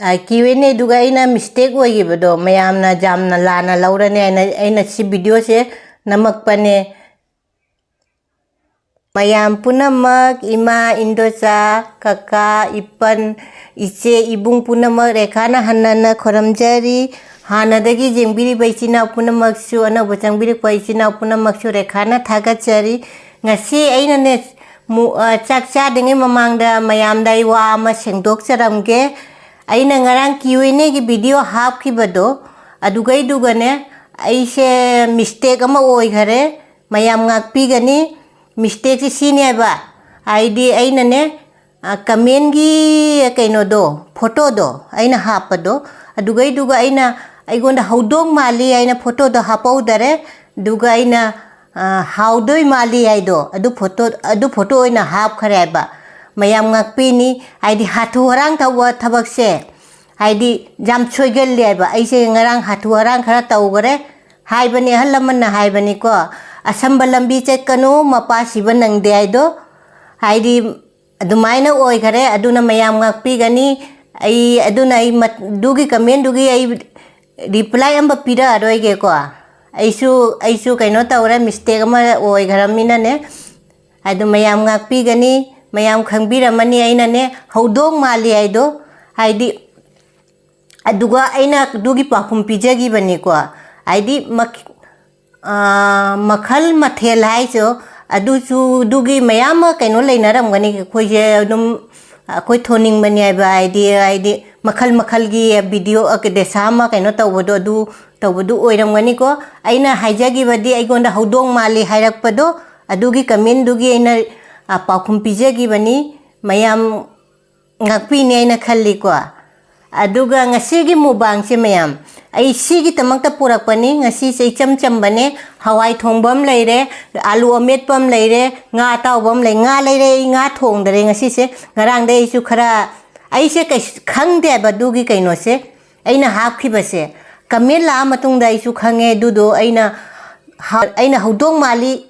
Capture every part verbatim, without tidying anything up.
ꯑ, Q and Aꯗꯨꯒ ꯑꯩꯅ mistake ꯑꯣꯏꯈꯤꯕꯗꯣ ꯃꯌꯥꯝꯅ ꯌꯥꯝꯅ ꯂꯥꯟꯅ ꯂꯧꯔꯅꯤ ꯍꯥꯏꯅ ꯑꯩꯅ ꯁꯤ videoꯁꯦ ꯅꯝꯃꯛꯄꯅꯦ꯫ ꯃꯌꯥꯝ ꯄꯨꯝꯅꯃꯛ, ꯏꯃꯥ, ꯏꯟꯗꯣꯆꯥ, ꯀꯀꯥ, ꯏꯄꯟ, ꯏꯆꯦ, ꯏꯕꯨꯡ ꯄꯨꯝꯅꯃꯛ ꯔꯦꯈꯥꯅ ꯍꯟꯅ ꯍꯟꯅ ꯈꯨꯔꯨꯝꯖꯔꯤ꯫ ꯍꯥꯟꯅꯗꯒꯤ ꯌꯦꯡꯕꯤꯔꯤꯕ ꯏꯆꯤꯟ ꯏꯅꯥꯎ ꯄꯨꯝꯅꯃꯛꯁꯨ, ꯑꯅꯧꯕ ꯆꯪꯕꯤꯔꯛꯄ ꯏꯆꯤꯟ ꯏꯅꯥꯎ ꯄꯨꯝꯅꯃꯛꯁꯨ ꯔꯦꯈꯥꯅ ꯊꯥꯒꯠꯆꯔꯤ꯫ ꯉꯁꯤ ꯑꯩꯅꯅꯦ, ꯃꯨ-, ꯑ, ꯆꯥꯛ ꯆꯥꯗ꯭ꯔꯤꯉꯩ ꯃꯃꯥꯡꯗ ꯃꯌꯥꯝꯗ ꯑꯩ ꯋꯥ ꯑꯃ ꯁꯦꯡꯗꯣꯛꯆꯔꯝꯒꯦ꯫ ꯑꯩꯅ ꯉꯔꯥꯡ Q and Aꯒꯤ video ꯍꯥꯞꯈꯤꯕꯗꯣ, ꯑꯗꯨꯒꯩꯗꯨꯒꯅꯦ, ꯑꯩꯁꯦ mistake ꯑꯃ ꯑꯣꯏꯈꯔꯦ꯫ ꯃꯌꯥꯝ ꯉꯥꯛꯄꯤꯒꯅꯤ꯫ Mistakeꯁꯦ ꯁꯤꯅꯦ ꯍꯥꯏꯕ, ꯍꯥꯏꯗꯤ ꯑꯩꯅꯅꯦ, ꯑ, commentꯒꯤ ꯀꯩꯅꯣꯗꯣ, photoꯗꯣ ꯑꯩꯅ ꯍꯥꯞꯄꯗꯣ, ꯑꯗꯨꯒꯩꯗꯨꯒ ꯑꯩꯅ, ꯑꯩꯉꯣꯟꯗ ꯍꯧꯗꯣꯡ ꯃꯥꯜꯂꯤ ꯍꯥꯏꯅ photoꯗꯣ ꯍꯥꯞꯍꯧꯗꯔꯦ꯫ ꯑꯗꯨꯒ ꯑꯩꯅ, ꯑ, ꯍꯥꯎꯗꯣꯏ ꯃꯥꯜꯂꯤ ꯍꯥꯏꯗꯣ, ꯑꯗꯨ photo, ꯑꯗꯨ photo ꯑꯣꯏꯅ ꯍꯥꯞꯈ꯭ꯔꯦ ꯍꯥꯏꯕ꯫ ꯃꯌꯥꯝ ꯉꯥꯛꯄꯤꯅꯤ, ꯍꯥꯏꯗꯤ ꯍꯥꯊꯨ ꯍꯔꯥꯡ ꯇꯧꯕ ꯊꯕꯛꯁꯦ, ꯍꯥꯏꯗꯤ ꯌꯥꯝ ꯁꯣꯏꯒꯜꯂꯦ ꯍꯥꯏꯕ꯫ ꯑꯩꯁꯦ ꯉꯔꯥꯡ ꯍꯥꯊꯨ ꯍꯔꯥꯡ ꯈꯔ ꯇꯧꯈꯔꯦ ꯍꯥꯏꯕꯅꯤ, ꯑꯍꯜ ꯂꯃꯟꯅ ꯍꯥꯏꯕꯅꯤꯀꯣ, "ꯑꯁꯝꯕ ꯂꯝꯕꯤ ꯆꯠꯀꯅꯨ, ꯃꯄꯥ ꯁꯤꯕ ꯅꯪꯗꯦ" ꯍꯥꯏꯗꯣ꯫ ꯍꯥꯏꯗꯤ ꯑꯗꯨꯃꯥꯏꯅ ꯑꯣꯏꯈꯔꯦ꯫ ꯑꯗꯨꯅ ꯃꯌꯥꯝ ꯉꯥꯛꯄꯤꯒꯅꯤ꯫ ꯑꯩ, ꯑꯗꯨꯅ ꯑꯩ ꯃꯠ-, ꯑꯗꯨꯒꯤ commentꯗꯨꯒꯤ ꯑꯩ reply ꯑꯃ ꯄꯤꯔꯛꯑꯔꯣꯏꯒꯦꯀꯣ꯫ ꯑꯩꯁꯨ, ꯑꯩꯁꯨ ꯀꯩꯅꯣ ꯇꯧꯔꯦ, mistake ꯑꯃ ꯑꯣꯏꯈ꯭ꯔꯃꯤꯅꯅꯦ꯫ ꯑꯗꯨ ꯃꯌꯥꯝ ꯉꯥꯛꯄꯤꯒꯅꯤ, ꯃꯌꯥꯝ ꯈꯪꯕꯤꯔꯝꯃꯅꯤ꯫ ꯑꯩꯅꯅꯦ, ꯍꯧꯗꯣꯡ ꯃꯥꯜꯂꯤ ꯍꯥꯏꯗꯣ, ꯍꯥꯏꯗꯤ, ꯑꯗꯨꯒ ꯑꯩꯅ ꯑꯗꯨꯒꯤ ꯄꯥꯎꯈꯨꯝ ꯄꯤꯖꯈꯤꯕꯅꯤꯀꯣ꯫ ꯍꯥꯏꯗꯤ, ꯃꯛ-, ꯑꯥ, ꯃꯈꯜ ꯃꯊꯦꯜ ꯍꯥꯏꯁꯨ, ꯑꯗꯨꯁꯨ, ꯑꯗꯨꯒꯤ ꯃꯌꯥꯝ ꯑꯃ ꯀꯩꯅꯣ ꯂꯩꯅꯔꯝꯒꯅꯤ꯫ ꯑꯩꯈꯣꯏꯁꯦ ꯑꯗꯨꯝ, ꯑꯩꯈꯣꯏ ꯊꯣꯟꯅꯤꯡꯕꯅꯦ ꯍꯥꯏꯕ, ꯍꯥꯏꯗꯤ, ꯍꯥꯏꯗꯤ ꯃꯈꯜ ꯃꯈꯜꯒꯤ video, ꯑ, ꯗꯦꯁꯥ ꯑꯃ ꯀꯩꯅꯣ ꯇꯧꯕꯗꯣ, ꯑꯗꯨ ꯇꯧꯕꯗꯨ ꯑꯣꯏꯔꯝꯒꯅꯤꯀꯣ꯫ ꯑꯩꯅ ꯍꯥꯏꯖꯈꯤꯕꯗꯤ ꯑꯩꯉꯣꯟꯗ ꯍꯧꯗꯣꯡ ꯃꯥꯜꯂꯤ ꯍꯥꯏꯔꯛꯄꯗꯣ, ꯑꯗꯨꯒꯤ commentꯗꯨꯒꯤ ꯑꯩꯅ, ꯑ, ꯄꯥꯎꯈꯨꯝ ꯄꯤꯖꯈꯤꯕꯅꯤ꯫ ꯃꯌꯥꯝ ꯉꯥꯛꯄꯤꯅꯤ ꯍꯥꯏꯅ ꯈꯜꯂꯤꯀꯣ꯫ ꯑꯗꯨꯒ ꯉꯁꯤꯒꯤ mukbangꯁꯦ ꯃꯌꯥꯝ, ꯑꯩ ꯁꯤꯒꯤꯗꯃꯛꯇ ꯄꯨꯔꯛꯄꯅꯤ꯫ ꯉꯁꯤꯁꯦ ꯏꯆꯝ ꯆꯝꯕꯅꯦ꯫ ꯍꯋꯥꯏ ꯊꯣꯡꯕ ꯑꯃ ꯂꯩꯔꯦ, ꯑꯥꯂꯨ ꯑꯃꯦꯠꯄ ꯑꯃ ꯂꯩꯔꯦ, ꯉꯥ ꯑꯇꯥꯎꯕ ꯑꯃ ꯂꯩ꯫ ꯉꯥ ꯂꯩꯔꯦ, ꯑꯩ ꯉꯥ ꯊꯣꯡꯗꯔꯦ ꯉꯁꯤꯁꯦ꯫ ꯉꯔꯥꯡꯗꯩ ꯑꯩꯁꯨ ꯈꯔ, ꯑꯩꯁꯦ ꯀꯩꯁꯨ ꯈꯪꯗꯦ ꯍꯥꯏꯕ ꯑꯗꯨꯒꯤ ꯀꯩꯅꯣꯁꯦ꯫ ꯑꯩꯅ ꯍꯥꯞꯈꯤꯕꯁꯦ comment ꯂꯥꯛꯑ ꯃꯇꯨꯡꯗ ꯑꯩꯁꯨ ꯈꯪꯉꯦ꯫ ꯑꯗꯨꯗꯣ ꯑꯩꯅ ꯍ-, ꯑꯩꯅ ꯍꯧꯗꯣꯡ ꯃꯥꯜꯂꯤ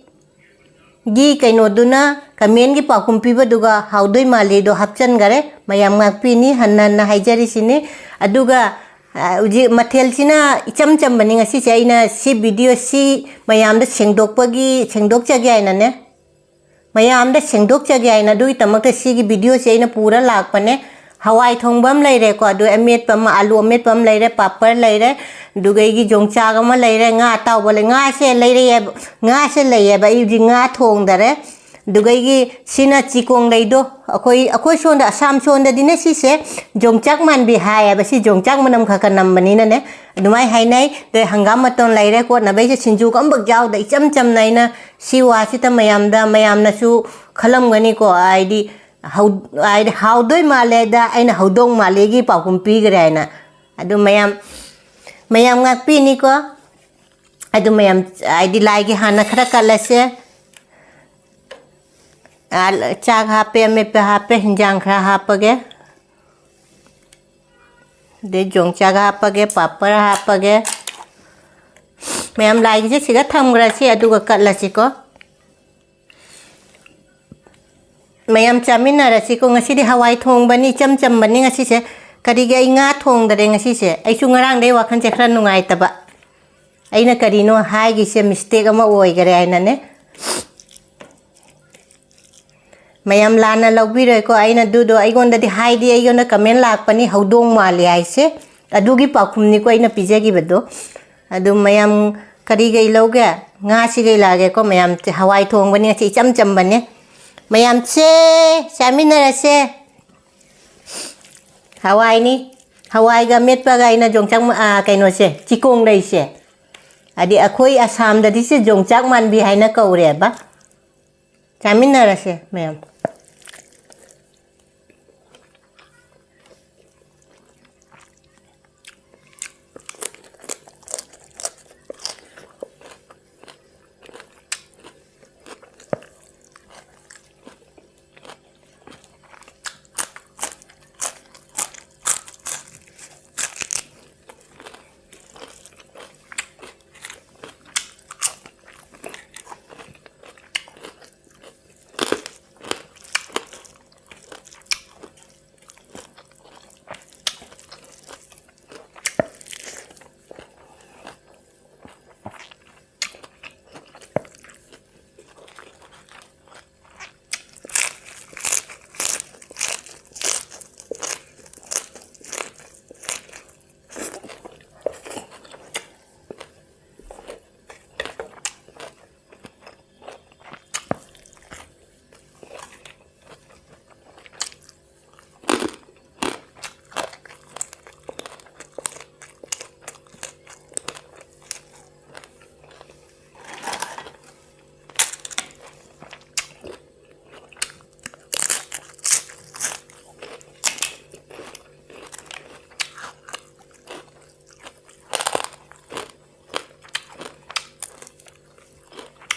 ꯒꯤ ꯀꯩꯅꯣꯗꯨꯅ ꯀꯃꯦꯟꯒꯤ ꯄꯥꯎꯈꯨꯝ ꯄꯤꯕꯗꯨꯒ ꯍꯥꯎꯗꯣꯏ ꯃꯥꯜꯂꯤꯗꯣ ꯍꯥꯞꯆꯟꯈꯔꯦ꯫ ꯃꯌꯥꯝ ꯉꯥꯛꯄꯤꯅꯤ, ꯍꯟꯅ ꯍꯟꯅ ꯍꯥꯏꯖꯔꯤꯁꯤꯅꯤ꯫ ꯑꯗꯨꯒ, ꯑ, ꯍꯧꯖꯤꯛ ꯃꯊꯦꯜꯁꯤꯅ ꯏꯆꯝ ꯆꯝꯕꯅꯤ ꯉꯁꯤꯁꯦ꯫ ꯑꯩꯅ ꯁꯤ ꯚꯤꯗꯤꯑꯣꯁꯤ ꯃꯌꯥꯝꯗ ꯁꯦꯡꯗꯣꯛꯄꯒꯤ, ꯁꯦꯡꯗꯣꯛꯆꯒꯦ ꯍꯥꯏꯅꯅꯦ, ꯃꯌꯥꯝꯗ ꯁꯦꯡꯗꯣꯛꯆꯒꯦ ꯍꯥꯏꯅ ꯑꯗꯨꯒꯤꯗꯃꯛꯇ ꯁꯤꯒꯤ ꯚꯤꯗꯤꯑꯣꯁꯦ ꯑꯩꯅ ꯄꯨꯔ ꯂꯥꯛꯄꯅꯦ꯫ ꯍꯋꯥꯏ ꯊꯣꯡꯕ ꯑꯃ ꯂꯩꯔꯦꯀꯣ, ꯑꯗꯨ ꯑꯃꯦꯠꯄ ꯑꯃ, ꯑꯥꯂꯨ ꯑꯃꯦꯠꯄ ꯑꯃ ꯂꯩꯔꯦ, ꯄꯥꯄꯔ ꯂꯩꯔꯦ, ꯑꯗꯨꯒ ꯑꯩꯒꯤ ꯌꯣꯡꯆꯥꯛ ꯑꯃ ꯂꯩꯔꯦ, ꯉꯥ ꯑꯇꯥꯎꯕ ꯂꯩ-, ꯉꯥꯁꯦ ꯂꯩꯔꯛꯑꯦꯕ, ꯉꯥꯁꯦ ꯂꯩꯌꯦꯕ, ꯑꯩ ꯍꯧꯖꯤꯛ ꯉꯥ ꯊꯣꯡꯗꯔꯦ꯫ ꯑꯗꯨꯒ ꯑꯩꯒꯤ ꯁꯤꯅ ꯆꯤꯀꯣꯡ ꯂꯩꯗꯣ, ꯑꯩꯈꯣꯏ, ꯑꯩꯈꯣꯏ ꯁꯣꯝꯗ, ꯑꯁꯥꯝ ꯁꯣꯝꯗꯗꯤꯅꯦ ꯁꯤꯁꯦ ꯌꯣꯡꯆꯥꯛ ꯃꯥꯟꯕꯤ ꯍꯥꯏꯌꯦꯕ, ꯁꯤ ꯌꯣꯡꯆꯥꯛ ꯃꯅꯝ ꯈꯔ ꯈꯔ ꯅꯝꯕꯅꯤꯅꯅꯦ ꯑꯗꯨꯃꯥꯏꯅ ꯍꯥꯏꯅꯩ꯫ ꯑꯗꯩ ꯍꯪꯒꯥꯝ ꯃꯇꯣꯟ ꯂꯩꯔꯦ, ꯀꯣꯠꯅꯕꯩꯁꯦ ꯁꯤꯡꯖꯨꯒ ꯑꯃꯐꯥꯎ ꯌꯥꯎꯗ, ꯏꯆꯝ ꯆꯝꯅ ꯑꯩꯅ ꯁꯤ ꯋꯥꯁꯤꯗ ꯃꯌꯥꯝꯗ, ꯃꯌꯥꯝꯅꯁꯨ ꯈꯜꯂꯝꯒꯅꯤꯀꯣ, ꯍꯥꯏꯗꯤ ꯍꯧ-, ꯍꯥꯏꯗꯤ ꯍꯥꯎꯗꯣꯏ ꯃꯥꯜꯂꯦꯗ ꯑꯩꯅ ꯍꯧꯗꯣꯡ ꯃꯥꯜꯂꯦꯒꯤ ꯄꯥꯎꯈꯨꯝ ꯄꯤꯈ꯭ꯔꯦ ꯍꯥꯏꯅ꯫ ꯑꯗꯨ ꯃꯌꯥꯝ, ꯃꯌꯥꯝ ꯉꯥꯛꯄꯤꯅꯤꯀꯣ꯫ ꯑꯗꯨ ꯃꯌꯥꯝ, ꯍꯥꯏꯗꯤ ꯂꯥꯏꯒꯤ ꯍꯥꯟꯅ ꯈꯔ ꯀꯠꯂꯁꯦ꯫ ꯑꯥ, ꯆꯥꯛ ꯍꯥꯞꯄꯦ, ꯑꯃꯦꯠꯄ ꯍꯥꯞꯄꯦ, ꯍꯤꯟꯖꯥꯡ ꯈꯔ ꯍꯥꯞꯄꯒꯦ꯫ ꯑꯗꯩ ꯌꯣꯡꯆꯥꯛ ꯍꯥꯞꯄꯒꯦ, ꯄꯥꯄꯔ ꯍꯥꯞꯄꯒꯦ꯫ ꯃꯌꯥꯝ ꯂꯥꯏꯒꯤꯁꯦ ꯁꯤꯗ ꯊꯝꯈ꯭ꯔꯁꯤ, ꯑꯗꯨꯒ ꯀꯠꯂꯁꯤꯀꯣ꯫ ꯃꯌꯥꯝ ꯆꯥꯃꯤꯟꯅꯔꯁꯤꯀꯣ꯫ ꯉꯁꯤꯗꯤ ꯍꯋꯥꯏ ꯊꯣꯡꯕꯅꯤ, ꯏꯆꯝ ꯆꯝꯕꯅꯤ ꯉꯁꯤꯁꯦ꯫ ꯀꯔꯤꯒꯤ ꯑꯩ ꯉꯥ ꯊꯣꯡꯗꯔꯦ ꯉꯁꯤꯁꯦ? ꯑꯩꯁꯨ ꯉꯔꯥꯡꯗꯩ ꯋꯥꯈꯜꯁꯦ ꯈꯔ ꯅꯨꯡꯉꯥꯏꯇꯕ꯫ ꯑꯩꯅ ꯀꯔꯤꯅꯣ ꯍꯥꯏꯒꯤꯁꯦ mistake ꯑꯃ ꯑꯣꯏꯈꯔꯦ ꯍꯥꯏꯅꯅꯦ꯫ ꯃꯌꯥꯝ ꯂꯥꯟꯅ ꯂꯧꯕꯤꯔꯣꯏꯀꯣ꯫ ꯑꯩꯅ ꯑꯗꯨꯗꯣ, ꯑꯩꯉꯣꯟꯗꯗꯤ ꯍꯥꯏꯗꯤ ꯑꯩꯉꯣꯟꯗ comment ꯂꯥꯛꯄꯅꯤ, "ꯍꯧꯗꯣꯡ ꯃꯥꯜꯂꯤ" ꯍꯥꯏꯁꯦ꯫ ꯑꯗꯨꯒꯤ ꯄꯥꯎꯈꯨꯝꯅꯤꯀꯣ ꯑꯩꯅ ꯄꯤꯖꯈꯤꯕꯗꯣ꯫ ꯑꯗꯨ ꯃꯌꯥꯝ ꯀꯔꯤ ꯀꯩ ꯂꯧꯒꯦ? ꯉꯥꯁꯤ ꯀꯩ ꯂꯥꯛꯑꯒꯦꯀꯣ ꯃꯌꯥꯝ? ꯍꯋꯥꯏ ꯊꯣꯡꯕꯅꯤ ꯉꯁꯤ, ꯏꯆꯝ ꯆꯝꯕꯅꯦ꯫ ꯃꯌꯥꯝꯁꯦ ꯆꯥꯃꯤꯟꯅꯔꯁꯦ꯫ ꯍꯋꯥꯏꯅꯤ꯫ ꯍꯋꯥꯏꯒ ꯃꯦꯠꯄꯒ ꯑꯩꯅ ꯌꯣꯡꯆꯥꯛ ꯃ-, ꯑꯥ, ꯀꯩꯅꯣꯁꯦ, ꯆꯤꯀꯣꯡ ꯂꯩꯁꯦ꯫ ꯍꯥꯏꯗꯤ ꯑꯩꯈꯣꯏ ꯑꯁꯥꯝꯗꯗꯤ ꯁꯤ ꯌꯣꯡꯆꯥꯛ ꯃꯥꯟꯕꯤ ꯍꯥꯏꯅ ꯀꯧꯔꯦꯕ꯫ ꯆꯥꯃꯤꯟꯅꯔꯁꯦ ꯃꯌꯥꯝ꯫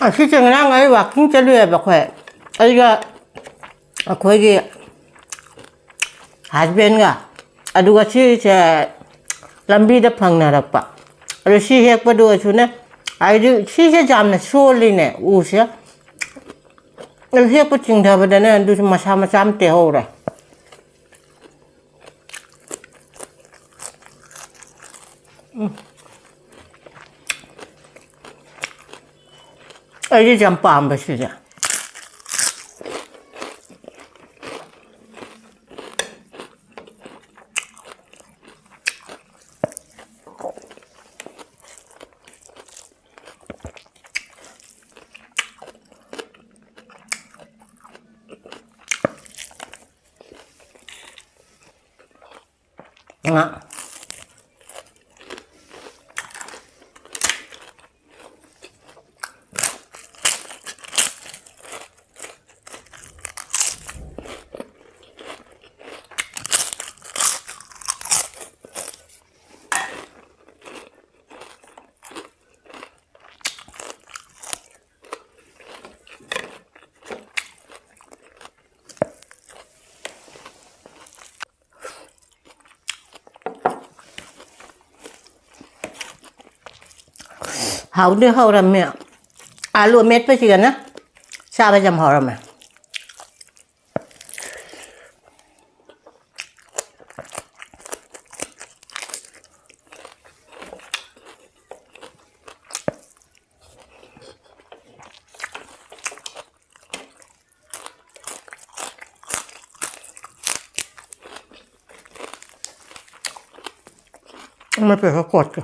ꯑꯁꯤꯁꯦ ꯉꯔꯥꯡ ꯑꯩ walking ꯆꯠꯂꯨꯏꯌꯦꯕ ꯑꯩꯈꯣꯏ꯫ ꯑꯩꯒ ꯑꯩꯈꯣꯏꯒꯤ husbandꯒ꯫ ꯑꯗꯨꯒ ꯁꯤꯁꯦ ꯂꯝꯕꯤꯗ ꯐꯪꯅꯔꯛꯄ꯫ ꯑꯗꯨ ꯁꯤ ꯍꯦꯛꯄꯗꯨꯒꯁꯨꯅꯦ, ꯍꯥꯏꯗꯤ ꯁꯤꯁꯦ ꯌꯥꯝꯅ ꯁꯣꯜꯂꯤꯅꯦ, ꯎꯁꯦ꯫ ꯑꯗꯨ ꯍꯦꯛꯄ ꯆꯤꯡꯊꯕꯗꯅꯦ, ꯑꯗꯨꯁꯨ ꯃꯁꯥ ꯃꯆꯥ ꯑꯃ ꯇꯦꯛꯍꯧꯔꯦ꯫ ꯎꯝ꯫ ꯑꯩꯗꯤ ꯌꯥꯝ ꯄꯥꯝꯕ ꯁꯤꯁꯦ꯫ ꯉꯥ꯫ ꯍꯥꯎꯗꯤ ꯍꯧꯔꯝꯃꯦ꯫ ꯑꯥꯂꯨ ꯑꯃꯦꯠꯄꯁꯤꯒꯅ ꯆꯥꯕ ꯌꯥꯝ ꯍꯧꯔꯝꯃꯦ꯫ ꯏꯃꯥ ꯄꯦꯝꯃ, ꯀꯣꯠꯀꯦ꯫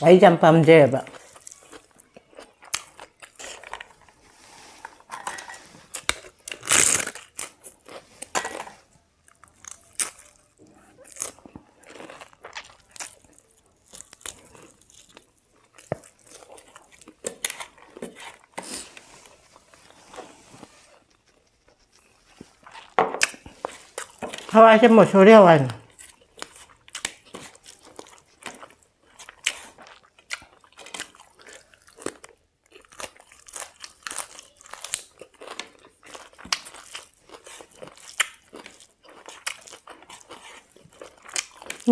ꯑꯩꯁꯦ ꯌꯥꯝ ꯄꯥꯝꯖꯩꯌꯦꯕ꯫ ꯍꯋꯥꯏꯁꯦ ꯃꯁꯨꯔꯤ ꯍꯋꯥꯏꯅꯤ꯫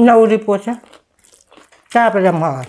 ꯅꯧꯔꯤ ꯄꯣꯠꯁꯦ ꯆꯥꯕꯗ ꯌꯥꯝ ꯍꯥꯎꯋꯦ꯫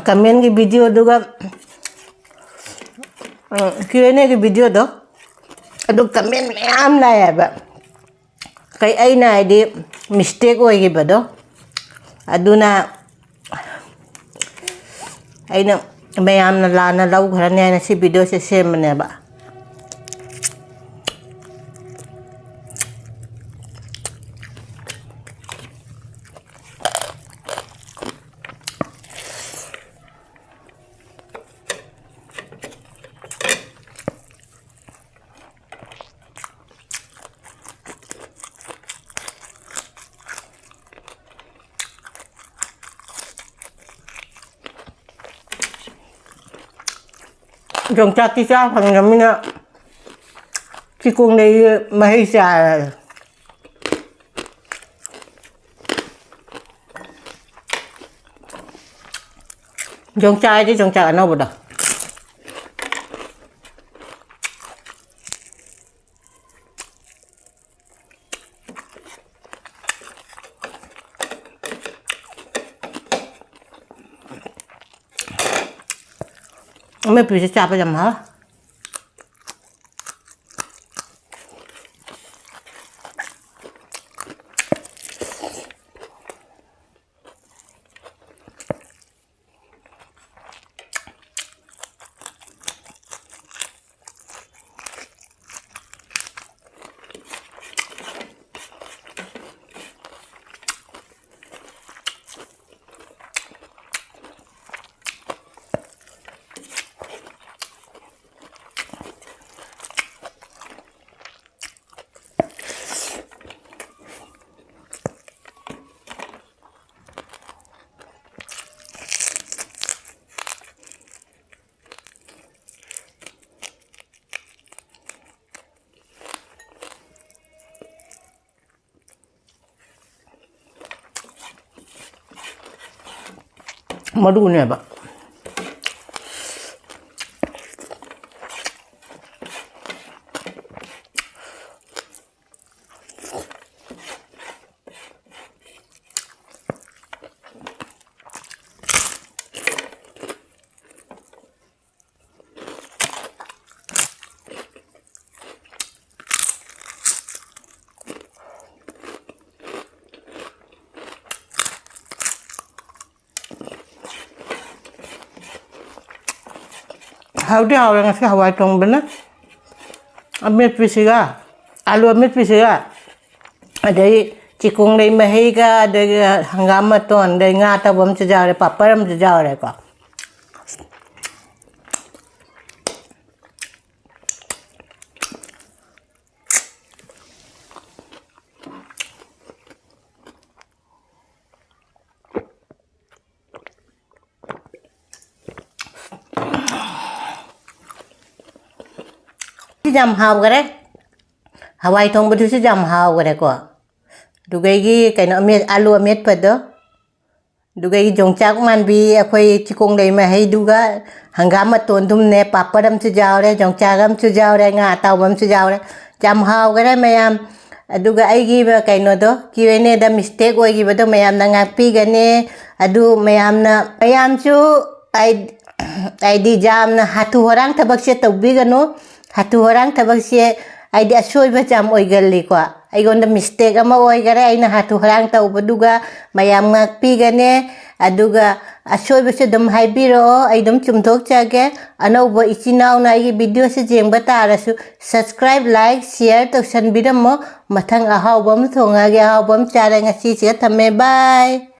Commentꯀꯤ videoꯗꯨꯒ, ꯎꯝ, Q and Aꯒꯤ videoꯗꯣ, ꯑꯗꯨ comment ꯃꯌꯥꯝ ꯂꯥꯛꯑꯦꯕ꯫ ꯀꯩ, ꯑꯩꯅ ꯍꯥꯏꯗꯤ mistake ꯑꯣꯏꯈꯤꯕꯗꯣ, ꯑꯗꯨꯅ ꯑꯩꯅ ꯃꯌꯥꯝꯅ ꯂꯥꯟꯅ ꯂꯧꯈ꯭ꯔꯅꯤ ꯍꯥꯏꯅ ꯁꯤ videoꯁꯦ ꯁꯦꯝꯕꯅꯦꯕ꯫ ꯌꯣꯡꯆꯥꯛꯇꯤ ꯆꯥ ꯐꯪꯗ꯭ꯔꯃꯤꯅ ꯆꯤꯀꯣꯡꯂꯩ ꯃꯍꯩ ꯆꯥꯔꯦ꯫ ꯌꯣꯡꯆꯥꯛ ꯍꯥꯏꯗꯤ ꯌꯣꯡꯆꯥꯛ ꯑꯅꯧꯕꯗꯣ꯫ ꯑꯃꯦꯠꯄꯤꯁꯦ ꯆꯥꯕ ꯌꯥꯝ ꯍꯥꯎ꯫ ꯃꯔꯨꯅꯦꯕ꯫ ꯍꯥꯎꯗꯤ ꯍꯥꯎꯔꯦ ꯉꯁꯤ ꯍꯋꯥꯏ ꯊꯣꯡꯕꯅ꯫ ꯑꯃꯦꯠꯄꯤꯁꯤꯒ, ꯑꯥꯂꯨ ꯑꯃꯦꯠꯄꯤꯁꯤꯒ, ꯑꯗꯩ ꯆꯤꯀꯣꯡꯂꯩ ꯃꯍꯩꯒ, ꯑꯗꯒꯤ ꯍꯪꯒꯥꯝ ꯃꯇꯣꯟ, ꯑꯗꯩ ꯉꯥ ꯑꯇꯥꯎꯕ ꯑꯃꯁꯨ ꯌꯥꯎꯔꯦ, ꯄꯥꯄꯔ ꯑꯃꯁꯨ ꯌꯥꯎꯔꯦꯀꯣ꯫ ꯌꯥꯝ ꯍꯥꯎꯈꯔꯦ꯫ ꯍꯋꯥꯏ ꯊꯣꯡꯕꯗꯨꯁꯨ ꯌꯥꯝ ꯍꯥꯎꯈꯔꯦꯀꯣ꯫ ꯑꯗꯨꯒ ꯑꯩꯒꯤ ꯀꯩꯅꯣ ꯑꯃꯦꯠ-, ꯑꯥꯂꯨ ꯑꯃꯦꯠꯄꯗꯣ, ꯑꯗꯨꯒ ꯑꯩꯒꯤ ꯌꯣꯡꯆꯥꯛ ꯃꯥꯟꯕꯤ, ꯑꯩꯈꯣꯏ ꯆꯤꯀꯣꯡ ꯂꯩ ꯃꯍꯩꯗꯨꯒ, ꯍꯪꯒꯥꯝ ꯃꯇꯣꯟꯗꯨꯝꯅꯦ, ꯄꯥꯄꯔ ꯑꯃꯁꯨ ꯌꯥꯎꯔꯦ, ꯌꯣꯡꯆꯥꯛ ꯑꯃꯁꯨ ꯌꯥꯎꯔꯦ, ꯉꯥ ꯑꯇꯥꯎꯕ ꯑꯃꯁꯨ ꯌꯥꯎꯔꯦ꯫ ꯌꯥꯝ ꯍꯥꯎꯈꯔꯦ ꯃꯌꯥꯝ꯫ ꯑꯗꯨꯒ ꯑꯩꯒꯤ ꯀꯩꯅꯣꯗꯣ, ꯀ꯭ꯌꯨ ꯑꯦꯟ ꯑꯦꯗ mistake ꯑꯣꯏꯈꯤꯕꯗꯣ ꯃꯌꯥꯝꯅ ꯉꯥꯛꯄꯤꯒꯅꯤ꯫ ꯑꯗꯨ ꯃꯌꯥꯝꯅ, ꯃꯌꯥꯝꯁꯨ ꯍꯥꯏ-, ꯍꯥꯏꯗꯤ ꯌꯥꯝꯅ ꯍꯥꯊꯨ ꯍꯔꯥꯡ ꯊꯕꯛꯁꯦ ꯇꯧꯕꯤꯒꯅꯨ꯫ ꯍꯥꯊꯨ ꯍꯔꯥꯡ ꯊꯕꯛꯁꯦ ꯍꯥꯏꯗꯤ ꯑꯁꯣꯏꯕꯁꯦ ꯌꯥꯝ ꯑꯣꯏꯒꯜꯂꯤꯀꯣ꯫ ꯑꯩꯉꯣꯟꯗ mistake ꯑꯃ ꯑꯣꯏꯈꯔꯦ, ꯑꯩꯅ ꯍꯥꯊꯨ ꯍꯔꯥꯡ ꯇꯧꯕꯗꯨꯒ ꯃꯌꯥꯝ ꯉꯥꯛꯄꯤꯒꯅꯤ꯫ ꯑꯗꯨꯒ ꯑꯁꯣꯏꯕꯁꯨ ꯑꯗꯨꯝ ꯍꯥꯏꯕꯤꯔꯛꯑꯣ, ꯑꯩ ꯑꯗꯨꯝ ꯆꯨꯝꯊꯣꯛꯆꯒꯦ꯫ ꯑꯅꯧꯕ ꯏꯆꯤꯟ ꯏꯅꯥꯎꯅ ꯑꯩꯒꯤ videoꯁꯦ ꯌꯦꯡꯕ ꯇꯥꯔꯁꯨ subscribe, like, share ꯇꯧꯁꯟꯕꯤꯔꯝꯃꯣ꯫ ꯃꯊꯪ ꯑꯍꯥꯎꯕ ꯑꯃ ꯊꯣꯡꯉꯒꯦ, ꯑꯍꯥꯎꯕ ꯑꯃ ꯆꯥꯔꯦ꯫ ꯉꯁꯤꯁꯤꯒ ꯊꯝꯃꯦ, bye꯫